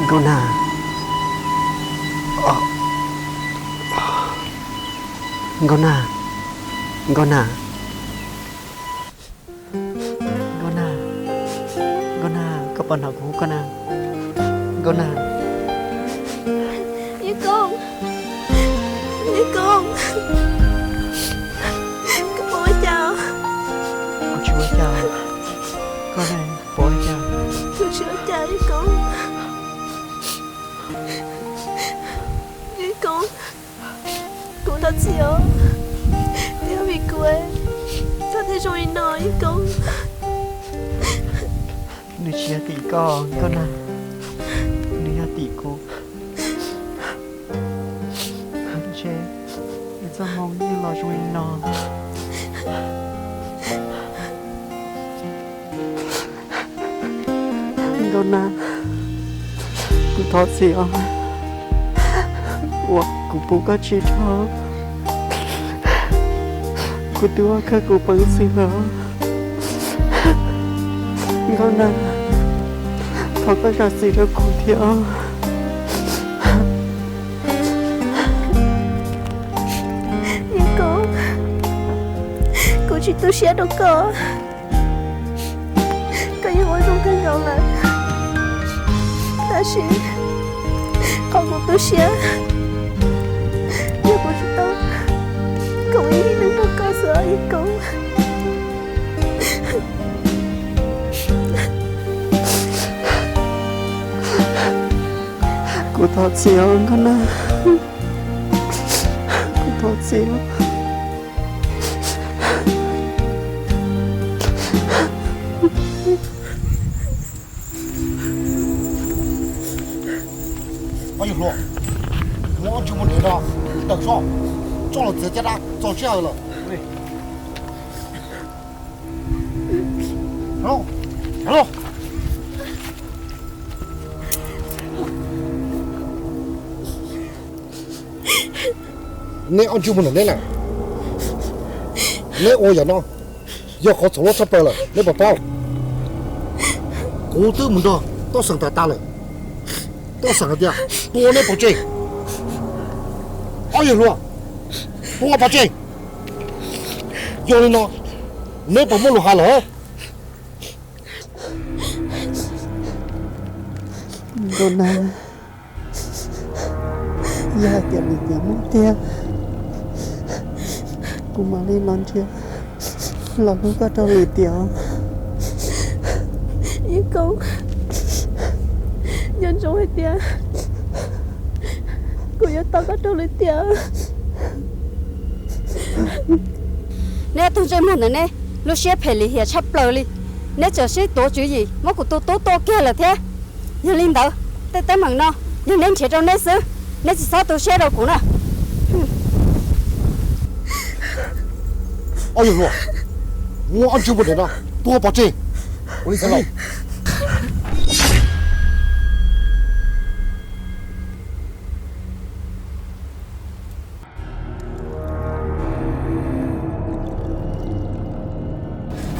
Nkauj Nag, Nkauj Nag, Nkauj Nag, Nkauj Nag, Nkauj Nag, koj puas hnov kuv hu koj na? Nkauj Nag. Yeej Koob, Yeej Koob, koj puas ua cas? Kuv tsis ua cas. Koj ne, puas ua cas? Kuv tsis ua cas Yeej Koob. Yeej Koob, kuv thov txim os, twb yog vim kuv txhob thiaj zoo li no Yeej Koob. Nws tsis yog tim koj Nkauj Nag, nws yog tim kuv. Ntshe nws txoj hmoo yeej los zoo li no. Nkauj Nag, kuv thov txim os, uas kuv pub koj tsis dhau, kuv twb ua kawg kuv peev xwm lawm. Nkauj Nag, thov koj zam txim rau kuv thiab. Yeej Koob, kuv tsis tu siab rau koj, koj yeej ua zoo kawg nkaus lawm, tab sis qhov kuv tu siab yog kuv tsis tau koom ib neeg nrog koj xwb Yeej Koob. Kuv thov txim os Nkauj Nag, kuv thov txim os. Ob yawg hluas, muab ob ntsis muag ntev no tawm sob, tso los txiav caj dab txog sij hawm lawm. Neb ob ntsis muag ntev neb na, neb ua yam no yog qhov txhaum loj tshaj plaws lawm neb puas paub? Kuv twb mus nrog Tooj Xeem tham tas lawm, Tooj Xeem hais tias tua neb pov tseg. Ob yawg hluas, tua pov tseg. Yog li no neb puas muaj lus hais lawm? Nkauj Nag, yog hais tias nws tseem muaj tiag, kuv mam li los ntsia los hlub koj rau lwm tiam. Yeej Koob, nco ntsoov hais tias kuv yuav tos koj rau lwm tiam. Neb ob tug ntsej muag ntawm neb lub siab phem lim hiam tshaj plaws li. Neb tseem sib tuav tswv yim muab kuv tus tub tua kiag lawm thiab. Yog li ntawd, tej teeb meem no yog neb nrhiav rau neb xwb, neb tsis txhob tu siab rau kuv na. Ob yawg hluas, muab ob ntsis muag ntev no tua pov tseg. Ua li xwb los.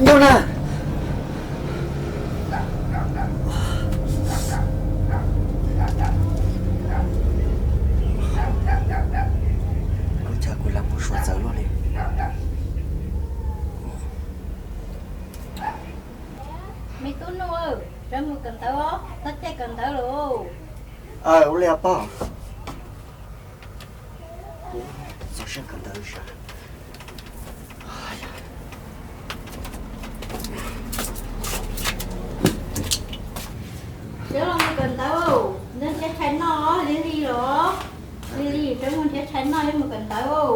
Nkauj Nag, ua cas kuv lam pom suav txawv luaj li. Me tub Nuj, sawv mus kawm ntawv os, txog caij kawm ntawv lawm. Ua li os pog. Txog sij kawm ntawv lawm. Sawv los mus kawm ntawv, ntsia tshais noj, lig lig los, lig lig sawv mus nrhiav tshais noj yuav mus kawm ntawv.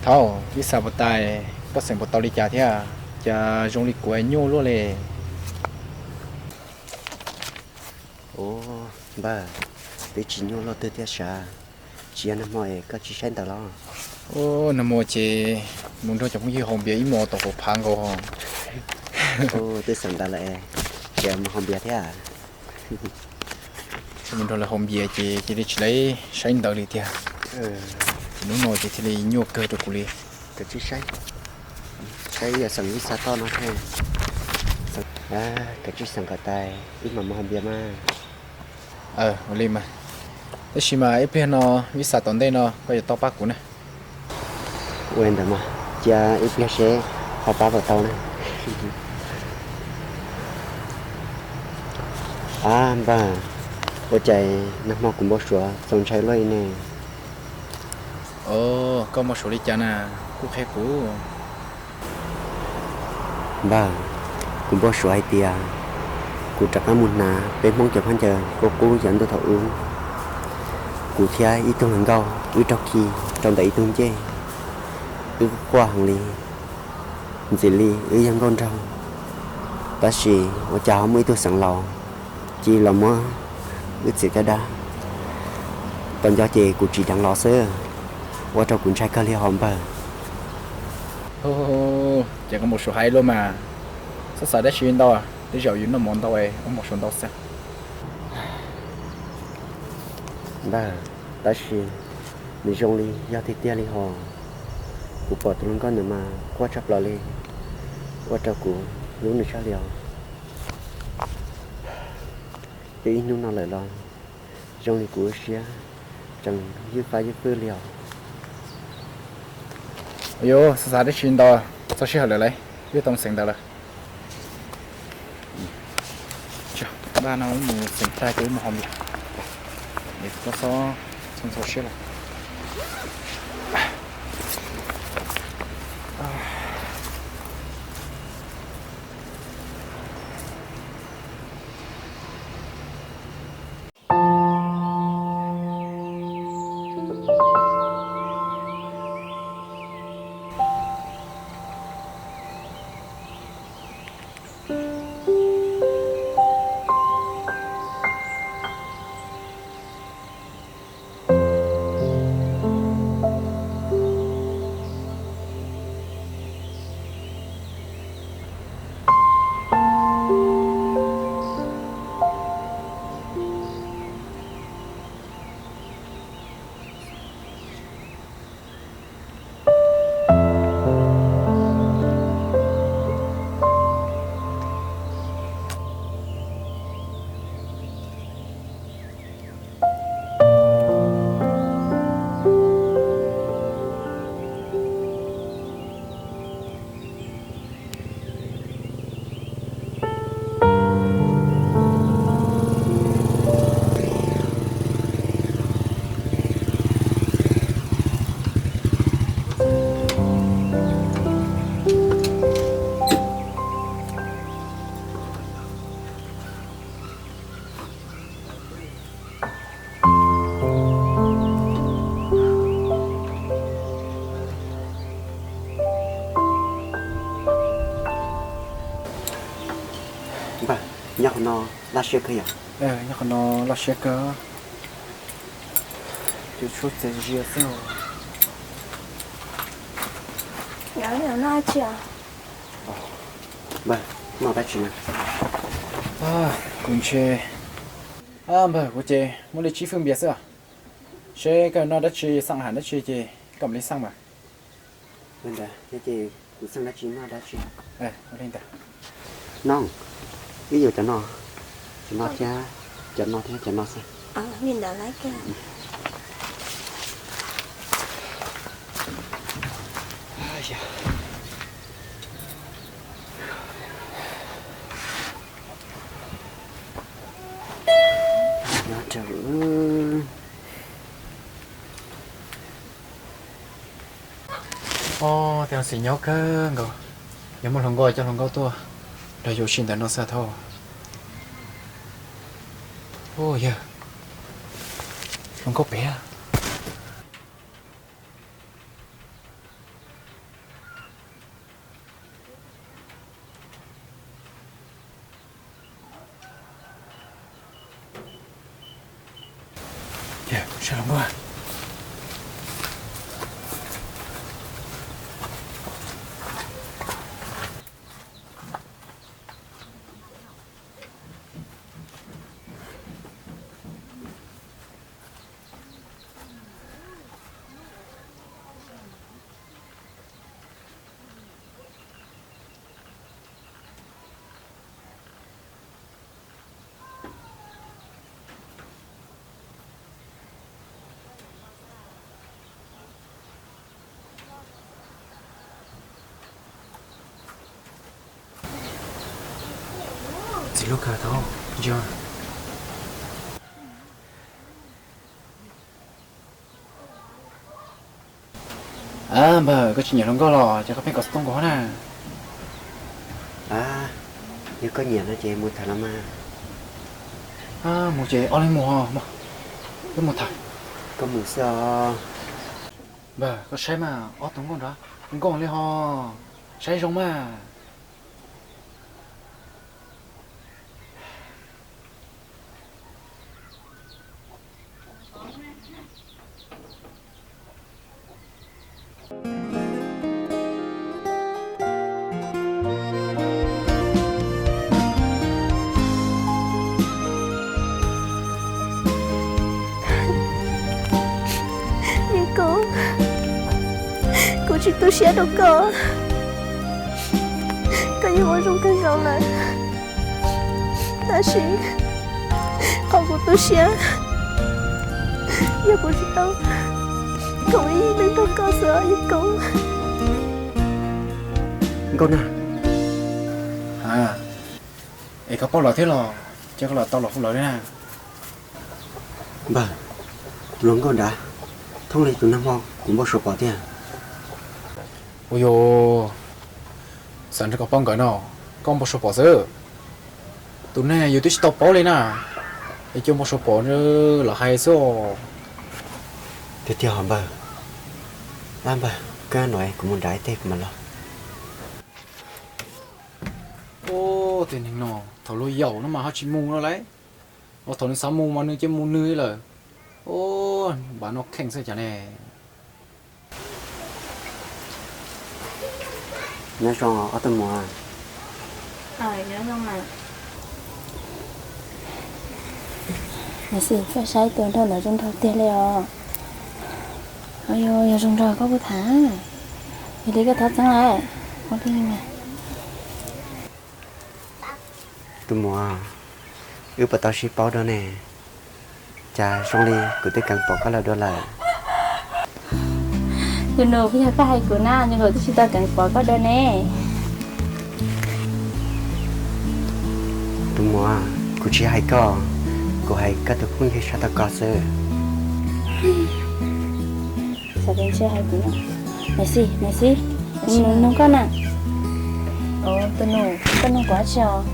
Thaub, ib xav puas tais, koj xeem puas tau li cas thiab? Cas zoo li kuv nyuaj luaj li. Ua, npawg, twb tsis nyuaj luaj twg thiab sav. Tsis yog nag hmo es koj tsis saib ntawv los? Nag hmo ces mus nrog cov phooj ywg haus npias ib hmos tau hauv phav nkaus. Twb xeem ntawv lawm es tseem mus haus npias thiab. Mus nrog lawv haus npias ces cia li tsis laib saib ntawv li tiag. Ces hnub no ces thiaj li nyuaj kawg rau kuv li. Kav tsij saib, saib yog xeem ib xav toj no thiab. Kav tsij xeem kom tas ib mam mus haus npias mas. Ua li mas. Tab sis mas ib pliag no, ib xav tom ntej no koj yuav tau pab kuv na. Ua li ntawd mas, cia ib pliag seb ho pab puas tau na. Ab npawg, ua cas nag hmo kuv npau suav txaus ntshai luaj li ne? Os, koj npau suav li cas na, kuj qhia kuv. Npawg, kuv npau suav hais tias kuv rov qab mus hnav peb Hmoob cov khaub ncaws qub qub yav ntuj thaum ub. Kuv thiab ib tug hluas nkauj wb raug khi rau ntawm ib tug ncej, wb quaj heev li, ntxim li wb yog nkauj nraug, tab sis ua cas ho muaj ib tug xeev laus cia li los muab wb txiav caj dab. Tau nco ces kuv tsis deev los xwb, ua rau kuv ntshai kawg li hos npawg. Ces koj npau suav heev luaj mas, txhob xav dab tsi ntau, tej zaum yus noj mov ntau es ua npau suav ntau xwb. Npawg, tab sis nws zoo li yog tiag tiag li hos, kuv pom tus hluas nkauj ntawd mas quaj tshaj plaws li, ua rau kuv hlub nws tshaj li os. Twb ib hnub no lawm los zoo li kuv lub siab tseem ywj fab ywj fwj li os. Yus txhob xav dab tsi ntau, txog sij hawm lawm lauj, wb tau xeem ntawv lawm. Npaj no wb mus xeem tag ces wb mus haus npias, es koj txhob txhawj siab lawm. Npawg, nyob qhov no loj siab kawg yom? Nyob qhov no loj siab kawg. Cov tshuaj txias zias xwb. Npawg, noj dab tsi na? Kuv ntshe, npawg, kuv ces muaj li tsib fwj npias xwb os. Seb koj noj dab tsi, xaj has dab tsi ces koj mam li xaj mas. Ua li ntawd ces kuv xaj dab tsi noj dab tsi. Noj, wb yuav cov no, cov no thiab, cov no thiab cov no xwb. Ob, tej no xis nyob kawg nkaus. Yog muaj hluas nkauj coj hluas nkauj tuaj nrog yus ua si ntawm no xwb thaub. Ub yawg, hluas nkauj pem. Sawv los nkauj. Txiv lub kawg tau, ntshe. Npawg, koj tsis nyiam hluas nkauj los ces koj pheej kom xov tooj nkaus na. Yog koj nyiam no ces mus tham los mas. Mus ces ob leeg mus, wb mus tham. Koj mus xwb os. Npawg, koj saib mas, ob tug nkauj nrad zoo nkauj li ho, saib zoo mas. Yawg Koob, kuv tsis tu siab rau koj. Koj yeej ua zoo kawg nkaus lawm, tab sis qhov kuv tu siab yog kuv tsis tau koom ib yig neej nrog koj xwb os Yawg Koob. Nkauj Nag, es koj paub lawm thiab los? Ces koj los tau los hu lawm li na. Npawg, hluas nkauj nrad, thooj li tus nag hmo kuv npau suav pom tiag. Ua yog, xav nrog koj paub nkawd no, koj npau suav pom xwb. Tus neeg yus twb tsis tau paub li na, es cia npau suav pom los hais xwb os. Tiag tiag hos npawg. Ab npawg, koj no kuv mus nrad ib teg kuv mam los. Ub, tus neeg no thaum luag yaum no mas ho tsis mus no lauj. Ua thaum nws xav mus mas nws cia mus nws lawm. Ub, npawg no kheej xwb cas ne. Nyob zoo ob tug muam. Xwb, koj saib tus nraug ntawd zoo nraug tiag li os. Yog zoo nraug koj kuj tham, yog li koj thov txeeb lawm. Tus muam, wb puas tau sib paub dua ne? Cas zoo li kuv twb kheev pom koj lawm dua lawm. Tus nus, yog koj hais kuv na, zoo li kuv twb tsis tau kheev pom koj dua ne. Tus muam, kuv tsis hais koj, kuv hais koj tus phooj ywg sab tau koj xwb. Xav tias ntshe hais kuv no. Nai Xis, Nai Xis, kuv nug koj na. Tus nus, koj nug kuv dab tsi os?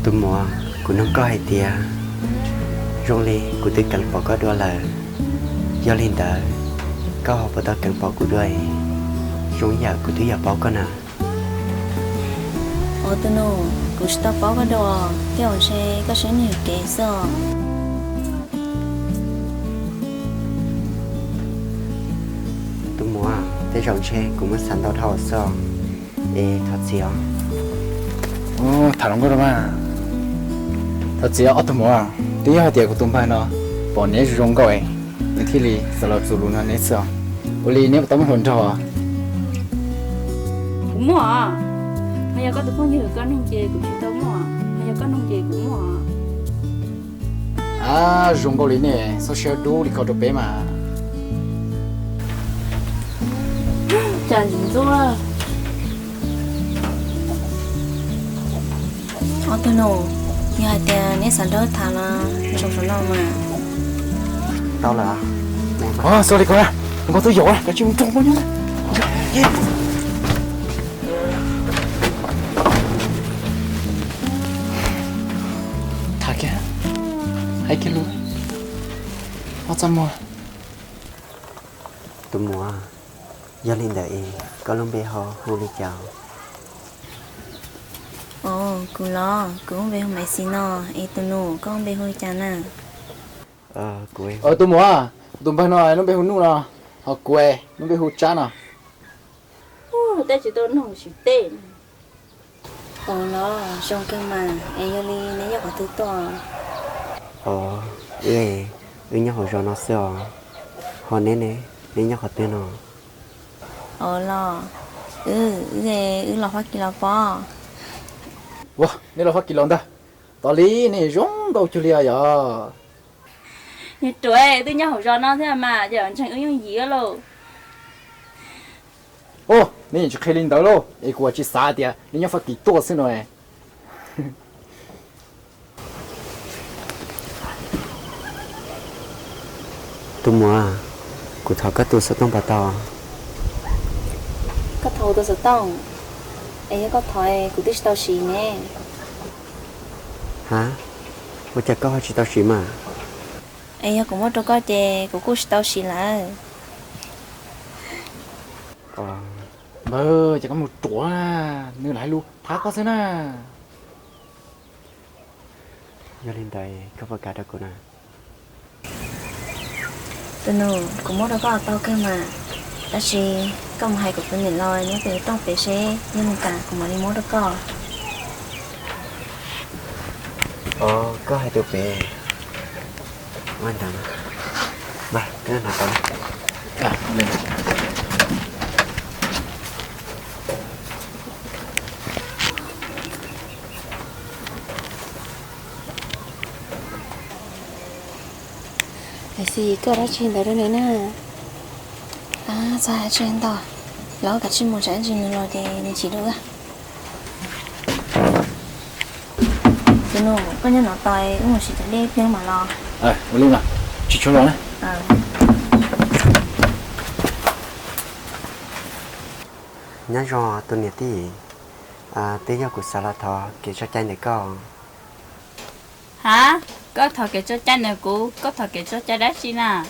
Tus muam, kuv nug koj hais tias, zoo li kuv twb kheev pom koj dua lawm, yog li ntawd koj ho puas tau kheev pom kuv dua? Zoo yam kuv twb yog paub koj na. Ua tus nus, kuv tsis tau paub koj dua, tej zaum ntshe koj siab nyiam kev xwb os. Tus muam, tej zaum ntshe kuv muab xav ntau dhau xwb os, es thov txim os. Tham hluas nkauj rau mas. Thov txim ob tug muam, twb yog hais tias kuv tus npawg no pom neb zoo zoo nkauj es nws thiaj li xav los txus lus nrog neb xwb os. Ua li neb puas tau muaj hluas nraug? Kuv muaj os. Ho yog koj tus phooj ywg koj nug ces kuv tsis tau muaj, ho yog koj nug ces kuv muaj. Ab, zoo nkauj li nej txhob siab dub li ko rau peb mas. Cas ntxim ntxub. Ob tug nus, yog hais tias neb xav nrog wb tham los zoo saum no mas. Tau lawm. Xav li ko, zoo nkauj twb yaum, koj tsis mus rau nyob. Tham kiag, hais kiag lus. Ob txaj muag. Tus muam, yog li ntawd es koj lub npe ho hu li cas? Os, kuv los kuv lub npe hu Maiv Xis no, es tus nus koj lub npe hu li cas na? Tus muam, tus npawg no lub npe hu Nuj no, ho kuv lub npe hu Tsab no. Tej tsis tau noog sim tej. Ua los zoo kawg mas, es yog li neb nyob qhov twg tuaj? Os, wb, wb nyob hauv zos no xwb os. Ho neb ne, neb nyob qhov twg no? Os los, wb, wb, wb los Fab Kis los pob. Ua, neb los Fab Kis los ntag. Tos li nej zoo nkauj cuag li yog. Niag ruam, twb nyob hauv zos no thiab mas, ces ntseeg wb yooj yim lauj. Os, neb yeej tsis qhia li ntawd lauj, es kuv tsis xav tias neb nyob Fab Kis tuaj xwb no. Tus muam, kuv thov koj tus xov tooj puas tau? Koj thov kuv tus xov tooj? Es yog koj thov kuv twb tsis tau siv ne. Ha, ua cas koj ho tsis tau siv mas? Es yog kuv muab rau koj ces kuv kuj tsis tau siv lawm. Npawg, ces koj mus ruam, nws lam hais lus thab koj xwb na. Yog li ntawd koj puas kam rau kuv na? Tus nus, kuv muab rau koj tau kawg mas, tab sis koj mus hais kuv tus niam laus nyob pem tooj pem seb, yog nws kam kuv mam li muab rau koj. Os, koj hais tus pem. Ua ntawd, npawg, koj hnav tau. Xis, koj dab tsi ntawd rau nws na? Txhob hais dab tsi ntau, los kav tsij mus, tsam ntsis nws los ces nws chim rau wb. Tus nus, koj nyob no tos wb mus siv cov dej pliag mam los. Ua li mas, tsis tshua los na. Nyob zoo tus niam tij, twb yog kuv xav los thov kev tso cai ntawm koj. Ha, koj thov kev tso cai ntawm kuv, koj thov kev tso cai dab tsi na?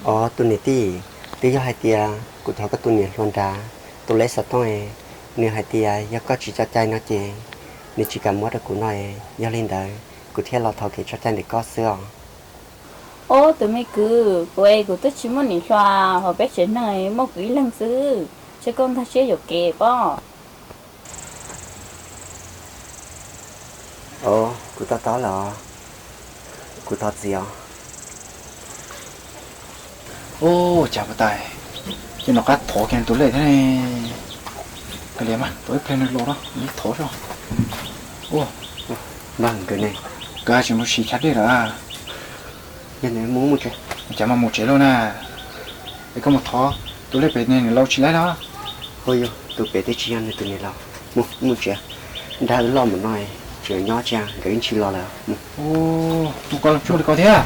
Os, tus niam tij, twb yog hais tias kuv thov koj tus niam hluas nrad tus lej xov tooj, nws hais tias yog koj tsis tso cai no ces nws tsis kam muab rau kuv no, yog li ntawd kuv thiaj los thov kev tso cai ntawm koj xwb os. Ob, tus me kwv, kuv es kuv twb tsis muaj niam hluas, hauv peb tsev neeg muaj kuv ib leeg xwb, ntshe koj ntag siab yuam kev pob. Os, kuv to taub lawm os, kuv thov txim os. Ub, cas puas tais, ces nws qab thov kiag tus lej thiab ne. Kav liam mas, tos ib pliag nws los no ib thov tso. Ub, npawg, nkawd ne? Nkawd tsis mus siv chav dej lawm. Yog nws mus mus tsev. Cas mas mus tsev lauj na? Es koj mus thov tus lej pem ne, nws laus tsis laib los? Ua yog tus pem twb tsis yog nws tus niam laus. Mus mus tsev, nrog wb los mus no, tseem nyob tsis, nkawd ib ntsis los lawm. Mus koj los tsuag li ko thiab.